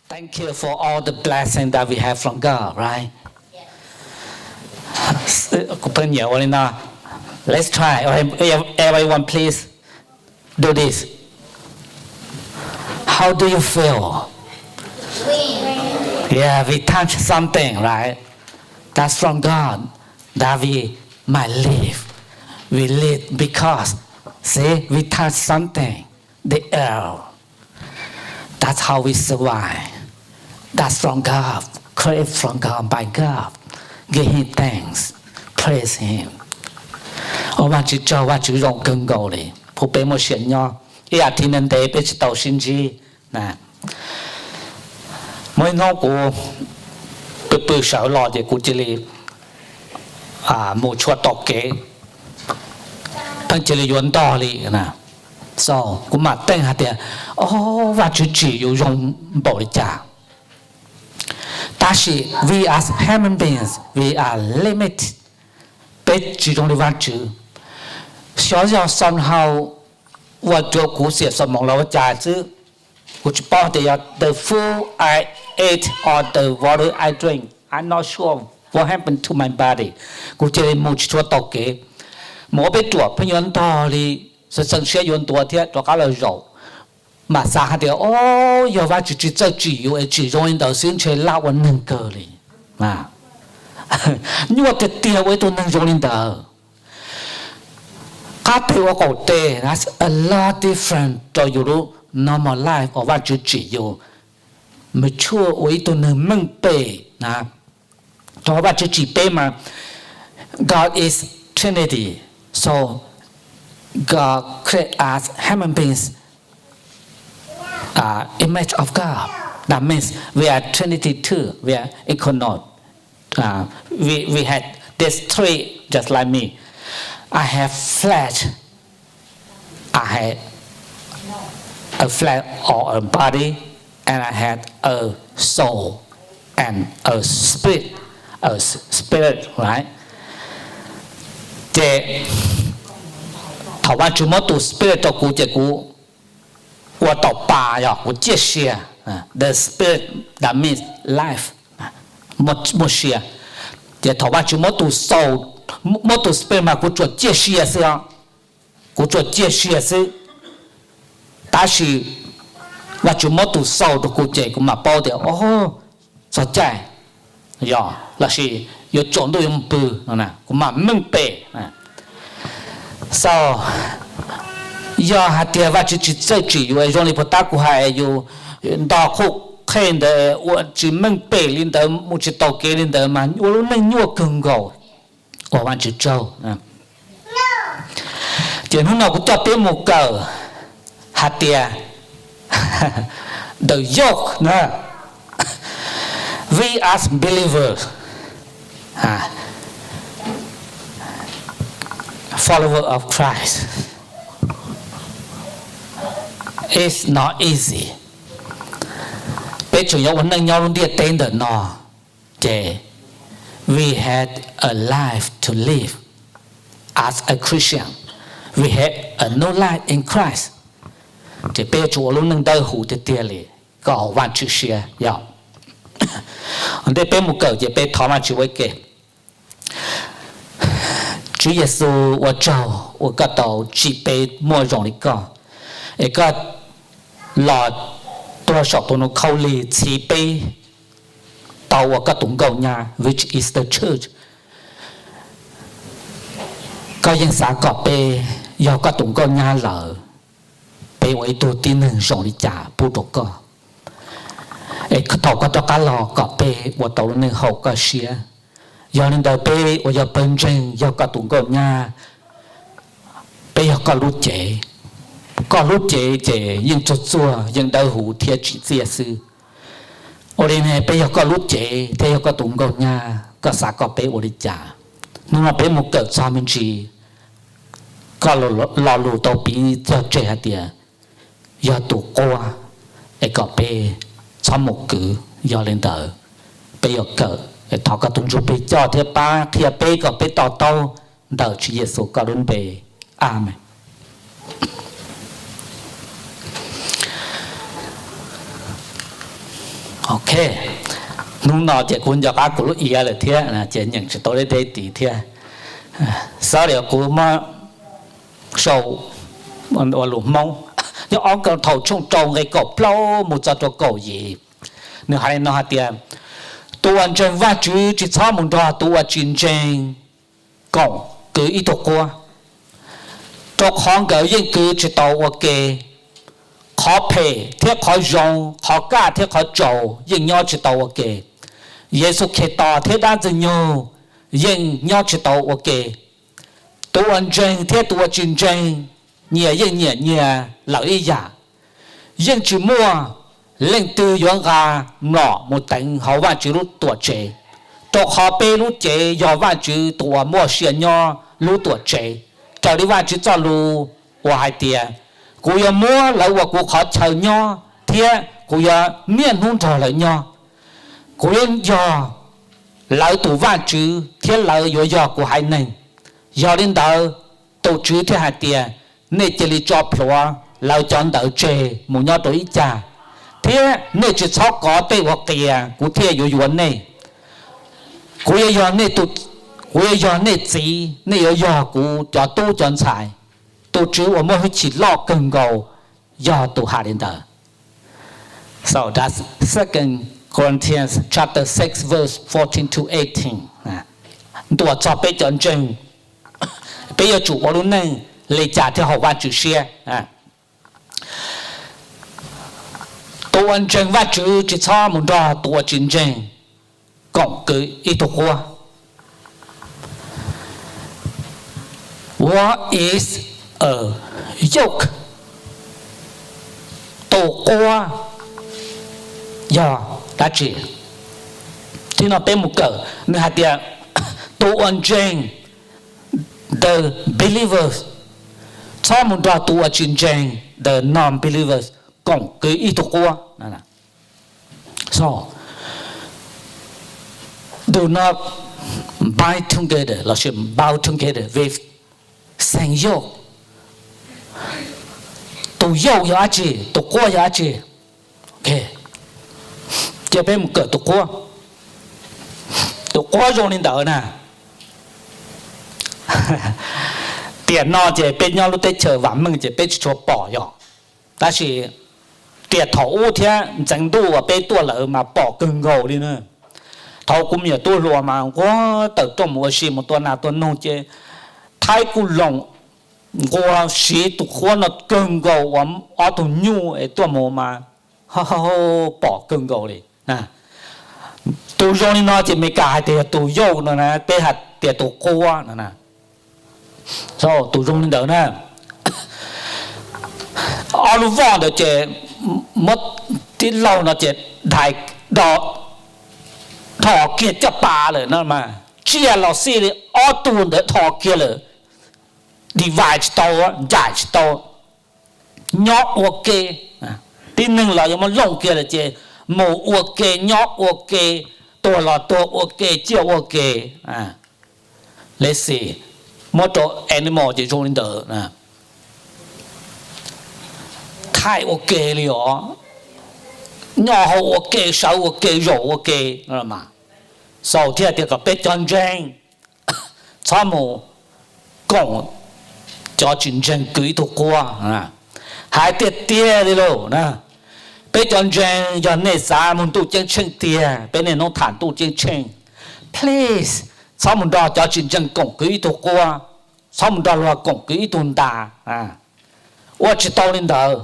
Thank you for all the blessing that we have from God, right? Kuv pheej nyiam ua li no. Let's try. Everyone, please do this. How do you feel? Yeah, we touch something, right? That's from God. That we might live. We live because, see, we touch something. The air. That's how we survive. That's from God. Create from God by God. Give Him thanks. Praise Him. Ua Vajtswv tsaug, Vajtswv zoo kawg nkaus li. Pub peb muaj sia nyob. Ib yam thiab ntev ntev peb tsis tau sib ntsib. Muaj ib hnub kuv pw pw sawv los ces kuv cia li mus tshuaj taug kev, pheej cia li yuav ntog li. Kuv mam teej hais tias, o, Vajtswv tsim yus zoo npaum li cas. Tab sis we as human beings, we are limited. Peb tsis zoo li Vajtswv. Xyov yog somehow ua rau kuv xiam xav moov los ua cas xwb. Kuv tsis paub tias yog the food I ate or the water I drink, I'm not sure what happened to my body. Kuv cia li mus tsis tshua taug kev, mus ua peb ruam pheej yuav ntog li, xeev xeev siab yuav ntuav thiab rov qab los zaum. Mam xav hais tias, o, yog Vajtswv tsis txawj tsim yus es tsim zoo li ntawd xwb ntshe laj ua neeg kawg li. Nyuaj tiag tiag ua ib tug neeg zoo li ntawd. Qab teg ua qaum teg, that's a lot different rau yus lub normal life uas Vajtswv tsim yus. Mature ua ib tug neeg meej pem na. Rau Vajtswv tsim peb mas, God is Trinity, so God create us human beings, uh, image of God. That means we are Trinity too. We are equal. Uh, we, we had these three just like me. I have flesh. I had a flesh or a body, and I had a soul and a spirit, a spirit, right? Ces thaum Vajtswv muab tus spirit rau kuv ces kuv ua tau pa, yog kuv ciaj sia. The spirit that means life, muaj sia. Ces thaum Vajtswv muab tus soul, muab tus spirit mas kuv tsuas ciaj sia xwb os. Kuv tsuas ciaj sia xwb. Tab sis Vajtswv muab tus soul rau kuv ces kuv mam paub tias, o, txog caij, yog lossis yuav tsaus ntuj yuav mus pw no, kuv mam meej pem. So, yog hais tias Vajtswv tsis txawj tsim yus zoo li puag ta kuv hais, yus ntog qhuj qhej ntawd, ua tsis meej pem li ntawd, mus tsis taug kev li ntawd mas ua lub neej nyuaj kawg nkaus. Ua Vajtswv tsaug. Ces hnub no kuv coj peb mus kawm hais tias the yoke na, we as believers, follower of Christ, it's not easy. Peb tseem yuav ua neej nyob lub ntiaj teb ntawm no, ces we have a life to live as a Christian. We have a new life in Christ. Ces peb yuav tsum ua lub neej dawb huv tiag tiag li kom haum Vajtswv siab yog. Ua ntej peb mus kawm ces peb thov Vajtswv ua ke. Tswv Yexus, ua tsaug uas koj tau tsim peb muaj zoo li koj, es koj los tuag saum tus ntoo khaub lig txhiv peb tau ua koj tus nkauj nyab, which is the church. Koj yeej xav kom peb yog koj tus nkauj nyab lawm, peb ua ib tug tib neeg zoo li cas pub rau koj, es thaum koj rov qab los kom peb ua tau lub neej haum koj siab. Yog li ntawd peb uas yog pawg ntseeg yog koj tus nkauj nyab, peb yog koj lub cev. Koj lub cev ces yeej tsuag tsuag, yeej dawb huv thiab tsim txiaj xwb. Ua li ne peb yog koj lub cev thiab yog koj tus nkauj nyab, koj xav kom peb ua li cas? Hnub no peb mus kawm txog me ntsis koj lo lus tau piv txog tseg hais tias yog tus quaj, es kom peb txhob mus kwv. Yog li ntawd, peb yuav kawm, es thov koj tus Ntsuj Plig coj thiab pab qhia peb kom peb to taub ntawm Tswv Yexus koj lub npe. Amees. Ok, hnub no ces kuv nco qab kuv lub iav lawm thiab ces nyeem tsis tau deb deb tid thiab. Xav li kuv muab sau ua lus Hmoob, nyob ob Kauleethaus tshooj rau nqe kaum plaub mus txog rau kaum yim. Nws hais li no hais tias, tus uas ntseeg Vajtswv tsis txhob mus nrog tus uas tsis ntseeg koom kwv ib tug quab, rau qhov nkawd yeej kwv tsis tau ua ke. Qhov phem thiab qhov zoo, qhov kaj thiab qhov tsaus yeej nyob tsis tau ua ke. Yexus Khetos thiab dab Ntxwg nyoog yeej nyob tsis tau ua ke. Tus uas ntseeg thiab tus uas tsis ntseeg nyias yeej nyiam nyias lawm ib yam. Yeej tsis muaj leej twg yuav nqa mlom mus teev hauv Vajtswv lub tuam tsev, rau qhov peb lub cev yog Vajtswv tus uas muaj sia nyob lub tuam tsev. Raws li Vajtswv txoj lus uas hais tias, kuv yuav muab lawv ua kuv qhov chaw nyob thiab kuv yuav niaj hnub nrog lawv nyob. Kuv yuav yog lawv tus Vajtswv thiab lawv yuav yog kuv haiv neeg. Yog li ntawd, tus Tswv thiaj hais tias, nej cia li tso plhuav lawv cov ntawd tseg mus nyob rau ib cag, thiab nej tsis txhob kov tej uas qias, kuv thiaj yuav yuav nej. Kuv yuav yog nej, kuv yuav yog nej txiv, nej yuav yog kuv cov tub cov ntxhais. Tus Tswv uas muaj hwj chim loj kawg nkaus yog tus hais li ntawd. So that's Second Corinthians chapter six, verse fourteen to eighteen. Ntuas txog peb cov ntseeg, peb yuav tsum ua lub neej li cas thiaj haum Vajtswv siab. Tus uas ntseeg Vajtswv tsis txhob mus nrog tus uas tsis ntseeg koom kwv ib tug quab. What is a yoke? Tus quab yog dab tsi? Thib no peb mus kawm, nws hais tias tus uas ntseeg, the believers, txhob mus nrog tus uas tsis ntseeg, the non-believers, koom kwv ib tug quab. So, do not bind together lossis bound together with same yoke. Tus yoke yog dab tsi? Tus quab yog dab tsi? Cia peb mus kawm tus quab. Tus quab zoo li ntawd na. Tiam no ces peb nyob lub teb chaws vam meej ces peb tsis tshua pom yog, tab sis tiam thaum ub thiab ntxeev ntuj uas peb tuaj lawm mas pom kawg nkaus li na. Thaum kuv me nyuam tub hluas mas nquag tawm rooj mus ua si mus tua nas tua noog ces thaib kuj loos nquag siv tus quab no kawg nkaus uas ob tug nyuj es tuaj mus mas pom kawg nkaus li. Tus zoo li no ces Amelikas hais tias yog tus yoke no na, peb hais tias tus quab no na. Tus zoo li ntawd na, ob lub voj ntawd ces muab tib laug no ces dhais do dhos kiag caj pas lawm no mas tsiaj los xij li ob tug ntawd dhos kiag lawm, divide tsis tau, ncaim tsis tau, nyob ua ke. Tib neeg los yuav muab looj kiag lawm ces mus ua ke, nyob ua ke, tuag los tuag ua ke, ciaj ua ke. Let's see, muab rau animal ces zoo li ntawd, thaij ua ke li os, nyob hauv ua ke, sawv ua ke, zaum ua ke. Xaus thiaj tias kom peb cov ntseeg txhob mus koom cov tsis ntseeg kwv ib tug quab. Hais tiag tiag li lauj na, peb cov ntseeg yog nej xav muaj ntuj ceeb tsheej tiag, peb niaj hnub tham ntuj ceeb tsheej, please, txhob mus nrog cov tsis ntseeg koom kwv ib tug quab, txhob mus nrog luag koom kwv ib tug ntas. Ua tsis tau li ntawd.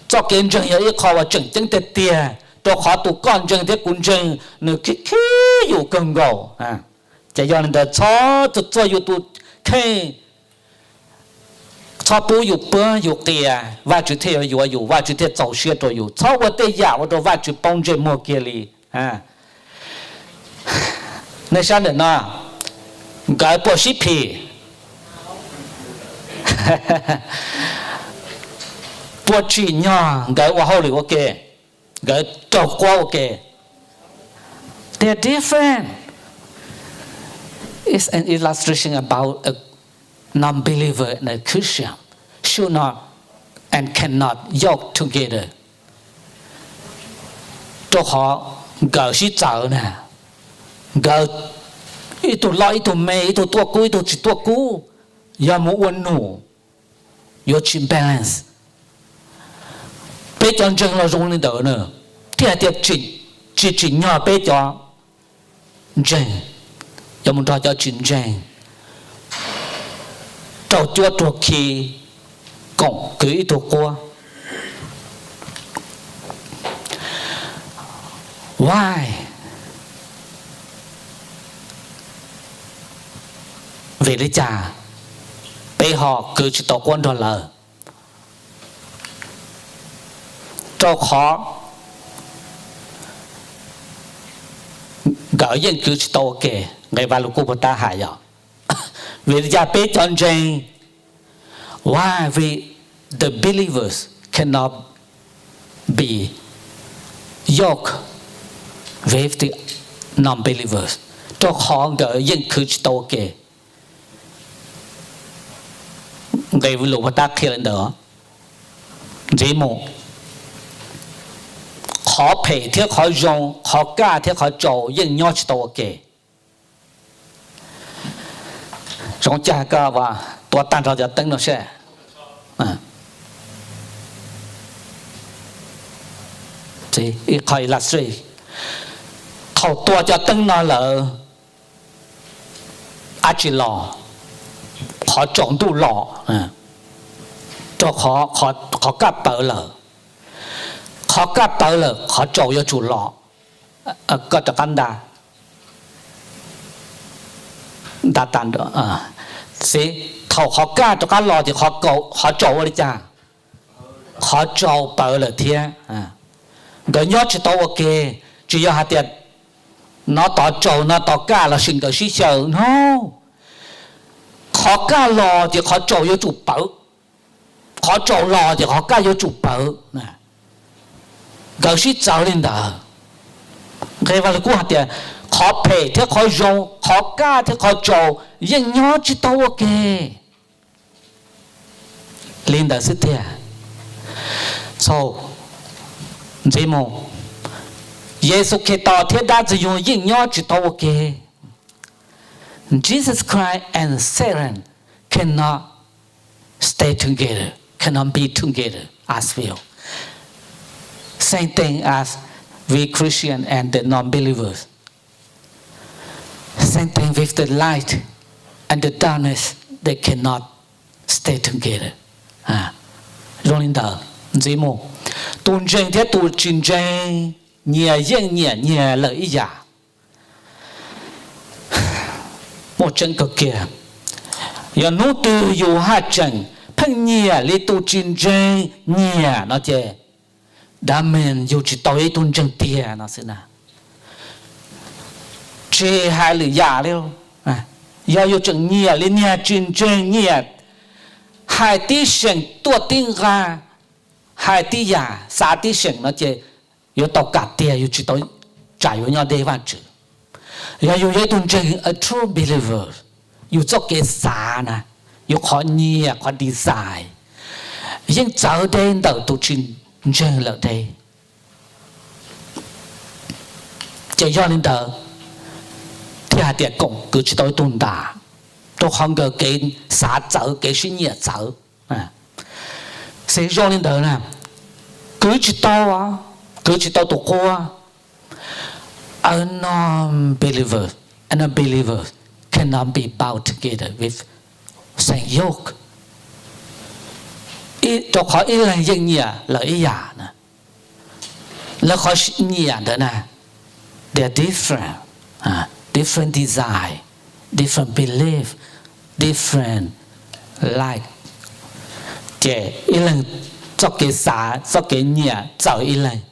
Txoj kev ntseeg yog ib qho uas tseem ceeb tiag tiag, rau qhov tus koj ntseeg thiab kuv ntseeg nws khib khib yus kawg nkaus. Ces yog li ntawd txhob txuag txuag yus tus kheej, txhob pub yus pab yus qias, Vajtswv thiaj yuav yuav yus, Vajtswv thiaj txaus siab rau yus. Txhob ua tej yam ua rau Vajtswv poob ntsej muag kiag li. Nej saib ntawm no, nkawd puas sib phim? Puas tsim nyog nkawd ua hauj lwm ua ke, nkawd raug quab ua ke? They are different. It's an illustration about a non-believer and a Christian should not and cannot yoke together. Rau qhov nkawd sib txawv na, nkawd ib tug loj ib tug me, ib tug tuaj kub ib tug tsis tuaj kub, yog mus ua num yuav tsis balance. Peb cov ntseeg los zoo li ntawd na, thiaj hais tias tsis tsim nyog peb cov ntseeg yuav mus nrog cov tsis ntseeg raug cuab raug khi koom kwv ib tug quab. Why? Vim li cas peb ho kwv tsis tau quab nrog lawv? Rau qhov nkawd yeej kwv tsis tau ua ke. Nqe Vaj Lug Kub puag ta hais yog, vim li cas peb cov ntseeg, why we the believers cannot be yoke with the non-believers? Rau qhov nkawd yeej khwv tsis tau ua ke. Nqe lus puag ta qhia li ntawd. Ntxiv mus, qhov phem thiab qhov zoo, qhov kaj thiab qhov tsaus yeej nyob tsis tau ua ke. Zoo cas koj tua tag nrho cov teeb no seb. Qhov illustrate, thaum tua cov teeb no lawm, dab tsi los? Qhov tsaus ntuj los, rau qhov kaj pawv lawm. Qhov kaj pawv lawm qhov tsaus yuav tsum los. Koj rov qab nta, nta tas. Thaum qhov kaj rov qab los ces qhov tsaus ua li cas? Qhov tsaus pawv lawm thiab. Nkawd nyob tsis tau ua ke. Tsis yog hais tias no tod tsaus no tod kaj los sis nkawd sib xyaw no. Qhov kaj los ces qhov tsaus yuav tsum pawv, qhov tsaus los ces qhov kaj yuav tsum pawv. Nkawd sib txawv li ntawd. Nqe Vaj Lug Kub hais tias qhov phem thiab qhov zoo, qhov kaj thiab qhov tsaus yeej nyob tsis tau ua ke. Li ntawd xwb tiag. Ntxiv mus, Yexus Khetos thiab dab ntxwg nyoog yeej nyob tsis tau ua ke. Jesus Christ and Satan cannot stay together, cannot be together as well. Same thing as we Christian and the non-believers. Same thing with the light and the darkness, they cannot stay together. Zoo li ntawd, ntxiv mus, tus ntseeg thiab tus tsis ntseeg nyias yeej nyiam nyias lawm ib yam. Muaj tseeb kawg kiag. Yog hnub twg yus haj tseem pheej nyiam li tus tsis ntseeg nyiam no ces, dab meeg yus tsis tau ib tug ntseeg tiag no xwb na. Tsis hais lwm yam li, yog yus tseem nyiam li niag tsis ntseeg nyiam, hais tib seem tuaj tib nqa, hais tib yam xav tib seem no ces yuav tau kam tiag, yus tsis tau, tsam yuav nyob deb Vajtswv. Yog yus yog ib tug ntseeg, a true believer, yus txoj kev xav na, yus qhov nyiam qhov desire yeej txawv deb ntawm tus tsis ntseeg lawm deb. Ces yog li ntawd thiaj hais tias koom kwv tsis tau ib tug ntag, rau qhov nkawd kev xav txawv, kev sib nyiam txawv. Xws zoo li ntawd na, kwv tsis tau, kwv tsis tau tus quab. A non-believer and a believer cannot be bound together with same yoke. Rau qhov ib leeg yeej nyiam lawm ib yam na. Lawv qhov nyiam ntawd na, they are different, different desire, different belief, different like. Ces ib leeg txoj kev xav, txoj kev nyiam txawv ib leeg,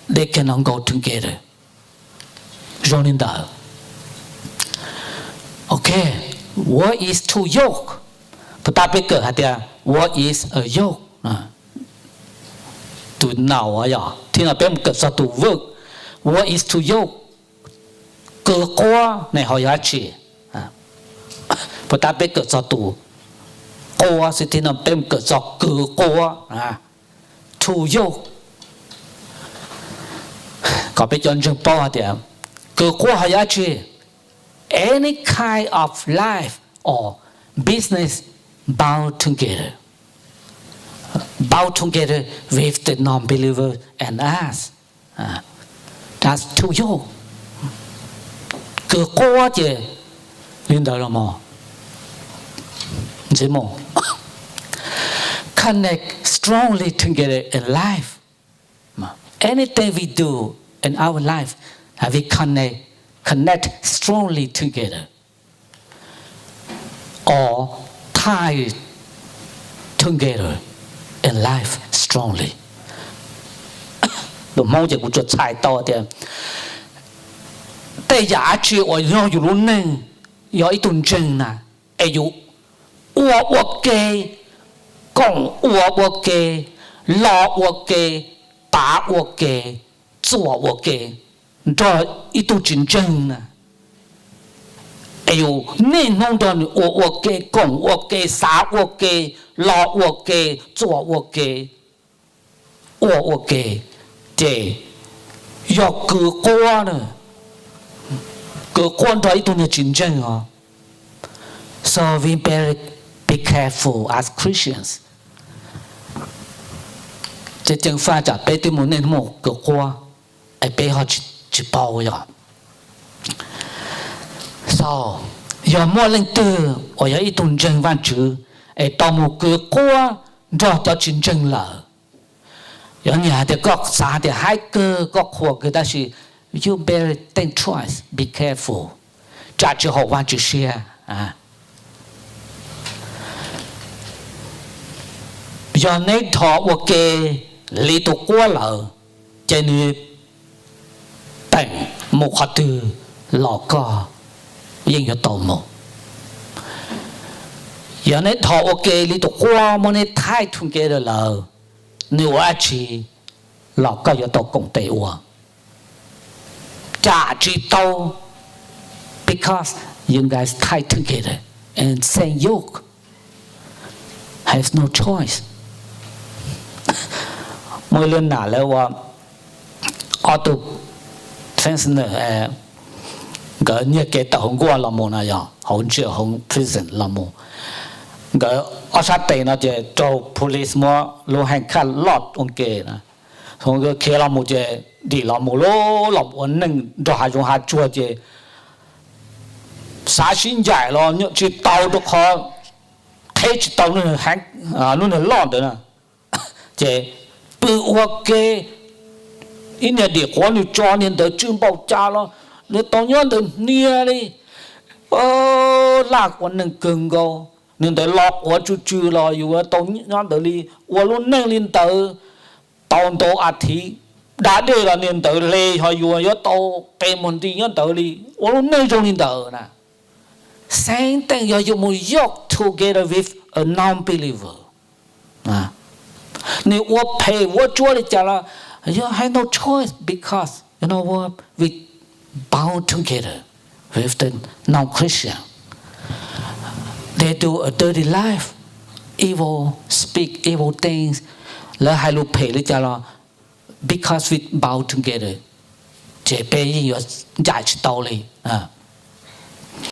they cannot go together. Zoo li ntawd. Ok, what is two yoke? Puas tab peb kawm hais tias what is a yoke? Tus naus yog thib no peb mus kawm txog tus verb, what is two yoke? Kws quab ne ho yog dab tsi? Puas tab peb kawm txog tus quab xwb, thib no peb mus kawm txog kws quab, two yoke. kom peb cov ntseeg paub hais tias kws quaj ho yog dab tsi? Any kind of life or business bound together, bound together with the non-believer and us. That's too young. Kws quaj ces li ntawd los mas, ntxiv mus, connect strongly together in life. Anything we do in our life, we connect, connect strongly together or tie together in life strongly. Lus Hmoob ces kuv tsuas txhais tau tias tej yam dab tsi uas yog yus lub neej, yog ib tug ntseeg na, es yus ua ua ke, koom ua ua ke, lo ua ke, pav ua ke, txuam ua ke nrog ib tug tsis ntseeg na, es yus niaj hnub nrog nws ua ua ke, koom ua ke, xav ua ke, lo ua ke, txuam ua ke, ua ua ke, ces yog kws quaj, kws quaj nrog ib tug niag tsis ntseeg os. So we better be careful as Christians. Ces ceev faj tsam peb twb mus niaj hnub kws quaj es peb ho tsis paub yog. So yog muaj leej twg uas yog ib tug ntseeg Vajtswv es tau mus kws quaj nrog cov tsis ntseeg lawm, yog nyias hais tias koj xav hais tias haib kawg, koj qhuas kawg, tab sis you better think twice, be careful, tsam tsis haum Vajtswv siab. Yog neb dhos ua ke li tus quab lawm, ces nws teem mus qhov twg los koj yeej yuav tau mus. Yog neb dhos ua ke li tus quab muab neb tied together lawm, nws ua dab tsi los koj yuav tau koom tes ua. Tsam tsis tau, because you guys tied together and same yoke. Have no choice. Muaj ib lub nam lawv ua ob tug prisoner, nkawd nyiag kev tawm hauv nkuaj los mus no, yog hauv jail, hauv prison los mus. Nkawd ob sab tes no ces raug police muab lub handcuff loj ua ke na. Nkawd khiav los mus ces dim los mus, los ua neej nrog hav zoov hav tsuag ces xav sib ncaim los nyuam tsis tau rau qhov qheb tsis tau lub niag loj ntawd na. Ces pw ua ke, ib niag dim quav nws tso niag ntawd tsw npaum cas los nws tau nyob ntawd hnia li. Laj ua neeg kawg nkaus, niag ntawd lo quav tsw tsw los yus tau nyob ntawd li, ua lub neej li ntawd tau ntau as thiv, da dej los niag ntawd hle, ho yus yuav tau qe muag nti nyob ntawd li, ua lub neej zoo li ntawd na. Same thing yog yus mus yoke together with a non-believer. Nws ua phem vuab tsuab li cas los you have no choice because you know what, we bound together with the non-Christian. They do a dirty life, evil, speak evil things. Lawv hais lus phem li cas los because we bound together, ces peb yeej yuav ncaim tsis tau li.